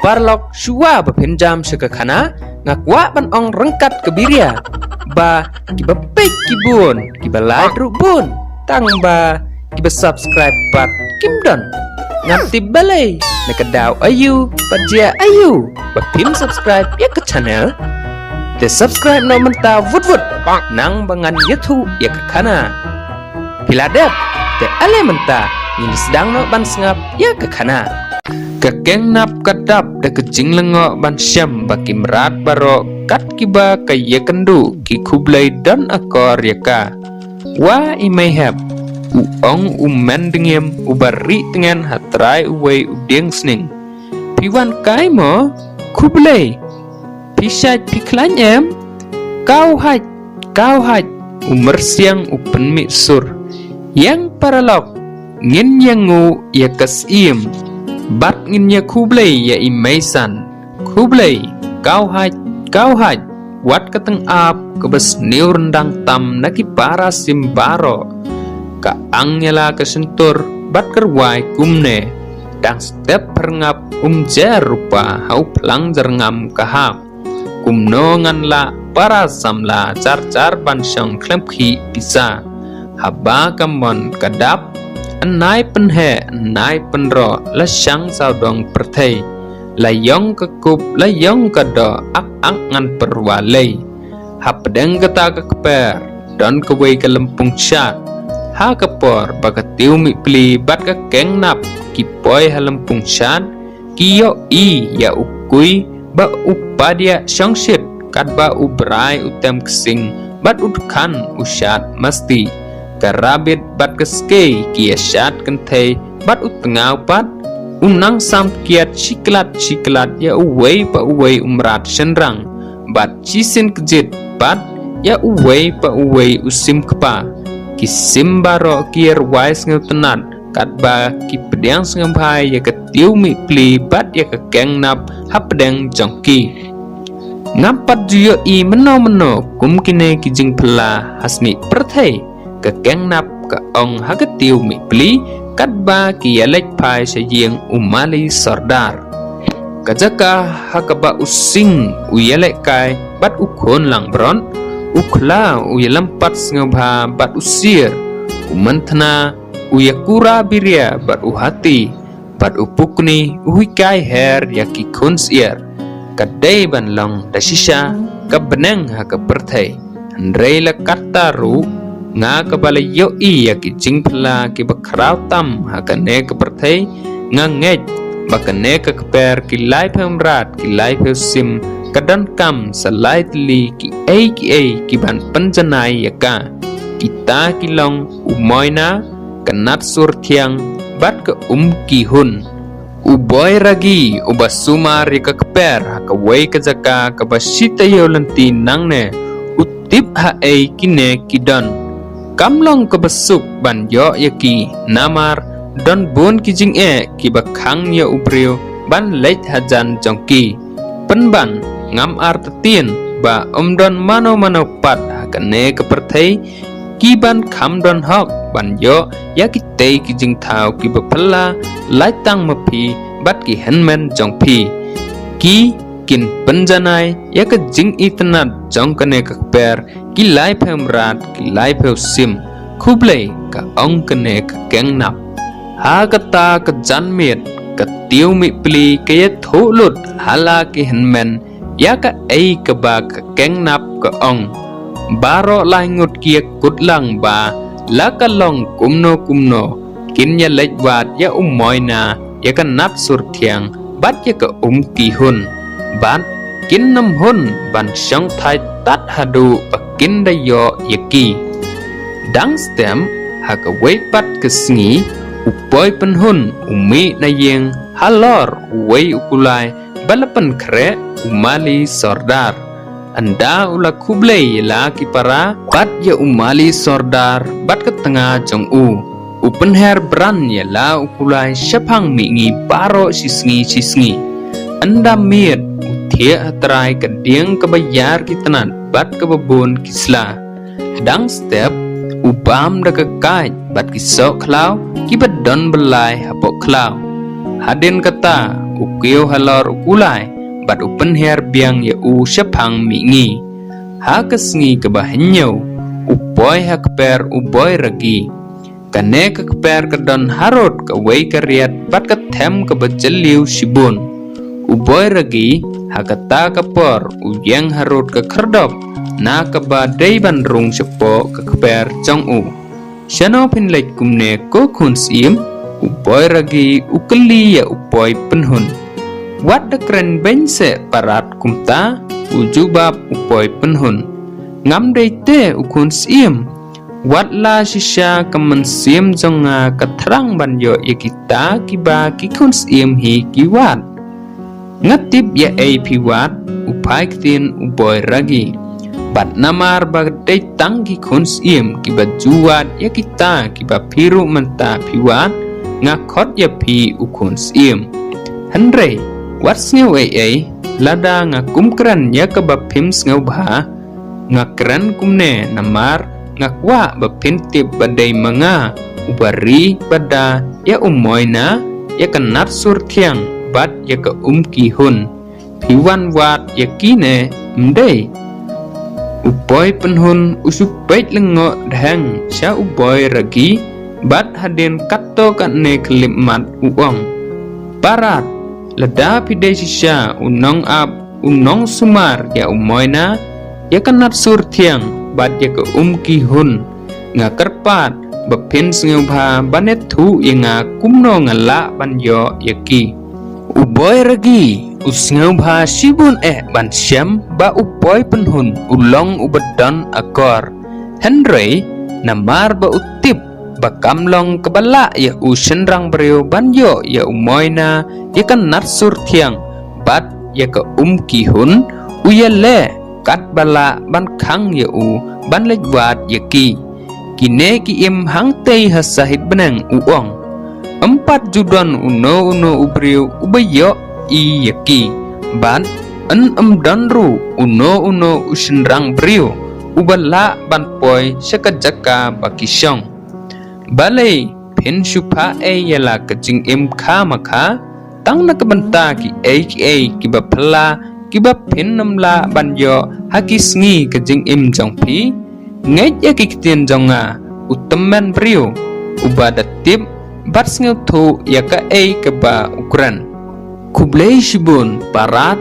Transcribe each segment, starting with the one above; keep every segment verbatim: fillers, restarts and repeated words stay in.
paralok, shuwa ba phin jam sha ka khana, nga kwah ban ong ryngkat ka biria ba kiba peit ki bun, kiba like ruh bun, tang ba kiba subscribe pat kim don. Ngam tip balei, na ka daw aïu bad jia aïu ba phim subscribe ïa ka channel. Te subscribe noh mynta vut vut, nang ba ngan ïathuh ïa ka khana. Phi la dep? Te ale mynta ngin sdang noh ban sngap ïa ka khana. Ka keng nap ka dap da ka jinglyngngoh ban shem ba ki mrad baroh kat kiba ka ïakynduh ki khublei don akor ïa ka. Wa i Meihep, u ong u Mendngiem uba rieh tngen ha trai uwei u dieng sning. Phi wan kai mo? Khublei. Phi shait phi khlaiñ em? Kaw hait, kaw hait, u Myrsiang u pynmih sur. Ïeng paralok, ngin ïanguh ïa ka syiem bad ngin ïakhublei ïa i Meisan. Khublei, kaw hait, kaw hait, wat ka tyngab kaba sniew ryndang tam na ki para sim baroh. Ka ang ïa la ka shyntur bad ka rwai kumne. Dang step pyrngap um jer rupa ha u phlang jyrngam ka hap. Kumno ngan lah para samla jar jar ban shong khlem khih pisa. Haba ka mon ka dap, yn nai pynheh, yn nai pynroh, la shang sawdong pyrthei. La ïong ka kup, la ïong ka doh, ak ak ngan pyrwa lei. Hapdeng kata ka kper, don kawei ka lympung shad. Ha ka por ba ka Tiew Mihpli bad ka Keng Nap ki poi ha lympung shad, ki ïohi ïa u kui ba u padiah shongshit katba u brai u tem ksing bad u dkhan u shad masti. Ka rabbit bad ka skei ki ïa shad kynthei bad u tngaw pat, u nang sam kiad shiklat shiklat ïa uwei pa uwei u mrad shynrang bad shisien kjit pat ïa uwei pa uwei u sim kpa. Ki sim baroh ki ïa rwai sngewtynnat katba ki pdiang sngewbha ïa ka Tiew Mihpli bad ïa ka Keng Nap hapdeng jong ki. Ngam pat ju ïohi mynno mynno kum kine ki jingphylla ha snieh pyrthei, ka Keng Nap ka ong ha ka Tiew Mihpli katba ki ïa leit phai sha ïing u Mali Sordar. Ka jaka ha kaba u Sing u ïa lehkai bad u Khun Langbrot, u Khla u ïa lympat sngewbha bad u Sier, u Mynthna u ïa kura biria bad u Hati, bad u Pukni u hikai her ïa ki khun syiar. Ka dei ban long da shisha ka bneng ha ka pyrthei. Hynrei la katta ruh, nga kaba la ïohi ïa ki jingphylla kiba khraw tam ha kane ka pyrthei, nga ngeit ba kane ka kper ki laiphew mrad ki laiphew sim ka donkam sa lai tylli kiei kiei ki ban pynjanai ïa ka. Kita ki long u Moina, ka Nat Sur Thiang bad ka Umkihun. U Boy Ragi uba sumar ïa ka kper ha kawei ka jaka kaba shi taïew lynti nangne, u tip haei kine ki don. Kam long kaba suk ban ïoh ïa ki namar don bun ki jingeh kiba khang ïa u briew ban leit hajan jong ki. Pynban, ngam artatien ba ym don mano mano pat ha kane ka pyrthei ki ban kham don hok ban ïoh ïa kitei ki jingthaw kiba phylla, lait tang ma phi bad ki hynmen jong phi. Ki kin pynjanai ïa ka jingitynnad jong kane ka kper ki laiphew mrad ki laiphew sim. Khublei, ka ong kane ka Keng Nap. Ha kata ka janmiet ka Tiew Mihpli ka ïathuh lut ha la ki hynmen ïa kaei kaba ka Keng Nap ka ong. Baroh lai ngut ki ïa kut lang ba la ka long kumno kumno kin ïa leit wad ïa u Moina, ïa ka Nat Sur Thiang bad ïa ka Umkihun. Bad kin nym hun ban shong thait tat haduh ba kin da ïoh ïa ki. Dang step ha kawei pat ka sngi, u Poi Pynhun u mih na ïing halor uwei u kulai ba la pynkhreh u Mali Sordar. Ynda u la khublei ïa la ki para bad ïa u Mali Sordar bad ka tnga jong u, u pynher bran ïa la u kulai shaphang mihngi baroh shisngi shisngi. Ynda miet u thiah ha trai ka dieng kaba ïar ki tnat bad kaba bun ki sla. Dang step u bam da ka kait bad ki soh khlaw kiba don byllai hapoh khlaw. Hadien kata, u kiew halor u kulai, bad u pynhiar biang ïa u shaphang mihngi. Ha ka sngi kaba hynñiew, u poi ha kper u Boy Ragi. Kane ka kper ka don harud kawei ka riat bad ka them kaba jylliew shibun. U Boy Ragi, ha kata ka por, u ïeng harud ka khyrdop, na kaba dei ban rung shapoh ka kper jong u. Shano phin leit kumne ko khun syiem? U Boy Ragi u kylli ïa u Poi Pynhun. Wat da kren beiñ seh parat kumta, u jubab u Poi Pynhun. Ngam dei te u khun syiem. Wat la shisha ka mynsiem jong nga ka thrang ban ïoh ïa kita kiba ki khun syiem hi ki wad. Nga tip ïa ei phi wad, u phai ktien u Boy Ragi. Bad namar ba dei tang ki khun syiem kiba ju wad ïa kita kiba phi ruh mynta phi wad, nga khot ïa phi u khun syiem. Hynrei, wat sngew ei ei, lada nga kum kren ïa kaba phim sngewbha, nga kren kumne namar nga kwah ba phin tip ba dei ma nga uba ri ba da ïa u Moina, ïa ka Natsur Thiang bad ïa ka Um Ki Hun. Phi wan wad ïa kine, ym dei? U Poi Pynhun u shu peit lyngngoh dheng sha u Boy Ragi, bad hadien katto katne khyllipmat u ong. Parat, lada phi dei shisha u nongap u nongsumar ïa u Moina, ïa ka Natsur Thiang bad ïa ka Um Ki Hun. Nga kyrpad ba phin sngewbha ban ïathuh ïa nga kumno nga lah ban ïoh ïa ki. U Boy Ragi u sngewbha shibun eh ban shem ba u Poi Pynhun u long uba don akor. Hynrei, namar ba u tip ba kam long kaba lah ïa u shynrang briew ban ïoh ïa u Moina, ïa ka Natsur Thiang bad ïa ka Um Ki Hun, u ïaleh katba lah ban khang ïa u ban leit wad ïa ki. Kine ki im hangtei ha sahit bneng, u ong. Ym pat ju don uno uno u briew uba ïohi ïa ki. Bad yn ym don ruh uno uno u shynrang briew uba lah ban poi sha ka jaka ba ki shong. Balei phin shu phah ei ïa la ka jingim kha ma kha, tang na ka bynta kiei kiei kiba phylla, kiba phin ym lah ban ïoh ha ki sngi ka jingim jong phi? Ngeit ïa ki ktien jong nga, u tymmen briew uba da tip bad sngewthuh ïa kaei kaba u kren. Khublei shibun parat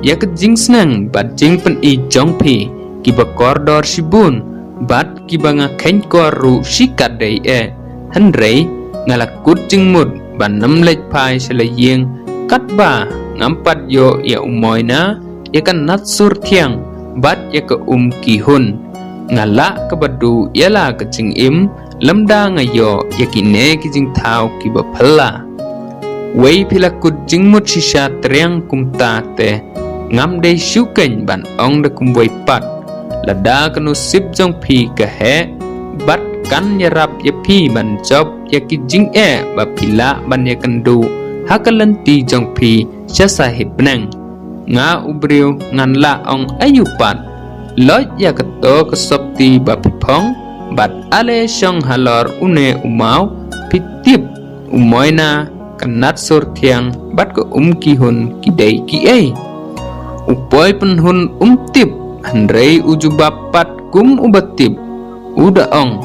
ïa ka jingsneng bad jingpyni jong phi, kiba kordor shibun bad kiba nga kheiñ kor ruh shikatdei eh. Hynrei, nga la kut jingmut ban ym leit phai sha la ïing katba ngam pat ïoh ïa u Moina, ïa ka Natsur Thiang bad ïa ka Um Ki Hun. Nga lah kaba duh ïa la ka jingim lymda nga ïoh ïa kine ki jingthaw kiba phylla. Wei phi la kut jingmut shisha triang kumta te, ngam dei shuh keiñ ban ong da kumwei pat. Lada ka nusip jong phi ka heh bad kan ïarap ïa phi ban jop ïa ki jingeh ba phi lah ban ïakynduh ha ka lynti jong phi sha sahit bneng, nga u briew ngan lah ong aïu pat. Loit ïa kato ka sopti ba phi phong bad ale shong halor une u maw, phi tip u Moina, ka Natsur Thiang bad ka Um Ki Hun ki dei kiei. U Poi Pynhun um tip, hynrei u jubab pat kum uba tip. U da ong,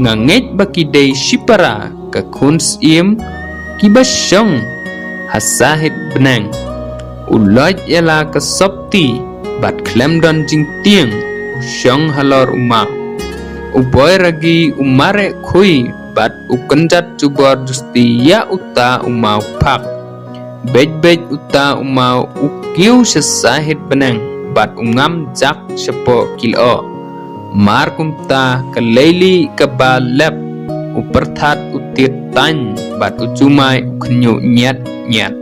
nga ngeit ba ki dei shipara ka khun syiem kiba shong ha sahit bneng. U loit ïa la ka sopti bad khlem don jingtieng u shong halor u maw. U Boy Ragi u mareh khui bad u kynjat jubor justi ïa uta u maw phak. Beit beit uta u maw u kiew sha sahit bneng bad u ngam jak shapoh ki lyoh. Mar kumta ka leili kaba lep, u pyrthat u tied taiñ bad u jumai u khynñiuh ñiat ñiat.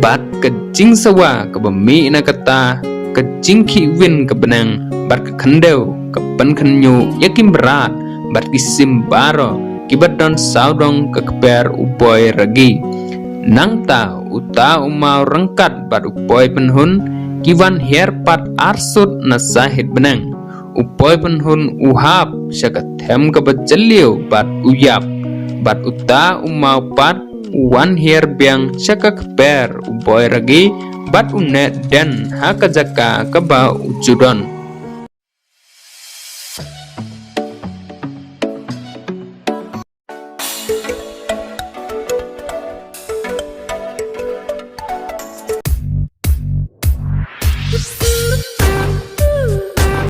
Bad ka jingsawa kaba mih na kata, ka jingkhih win ka bneng bad ka khyndew ka pynkhynñiuh ïa ki mrad bad ki sim baroh kiba don sawdong ka kper u Boy Ragi. Nangta uta u maw ryngkat bad u Poi Pynhun ki wan hiar pat arsut na sahit bneng. U Poi Pynhun u hap sha ka them kaba jylliew bad u ïap. Bad uta u maw pat u wan hiar biang sha ka kper u boy ragi, bad u neh den ha ka jaka kaba u ju don.